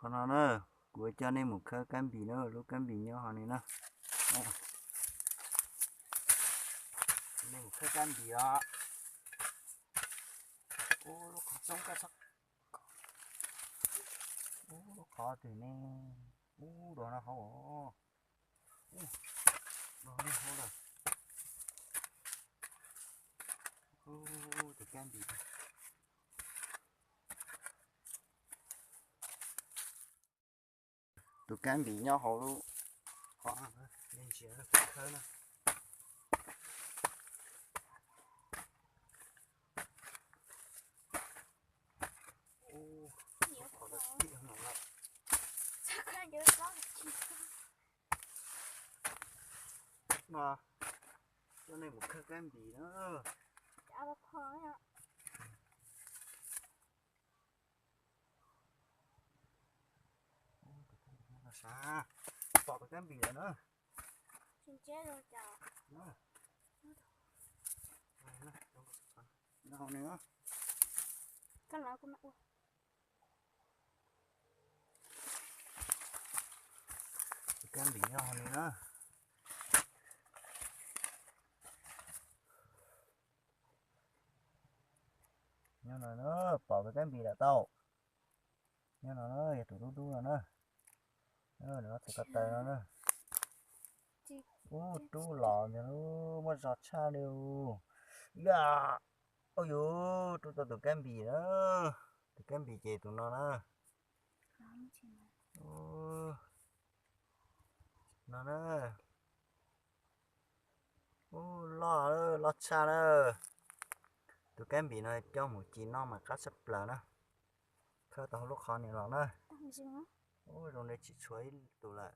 Qhov no na, kuv coj nej mus khawb kab npis na, lub kab npis nyob hauv ni na. Nej mus khawb kab npis os. Ub, lub qhov txoob kab txhob, ub, lub qhov twg ne, ub, dua no hauv os. Ub, dua no hauv lawm. Ub, tus kab npis. Tus kab npis nyob hauv lub qhov, nej ntsia kuv khawb na. Ub, qhov no tib no lawm. No, coj nej mus khawb kab npis na. Sav, pom tus kab npis lawm na. Tus kab npis nyob hauv ni na. Nyob no na, pom tus kab npis lawm tau. Nyob no na, yog tus dub dub no na. Nws txhais ko taw no na. Ub, rub los ntag, muaj zog tshaj li. Yam, ub yus, rub tau tus kab npis na. Tus kab npis ces tus no na. No na. Ub, loj, loj tshaj na. Tus kab npis no coj mus ci noj mas qab tshaj plaws na. Khawb tau hauv lub qhov ni los na. Ub, zoo li tsis tshuav ib tus lawm.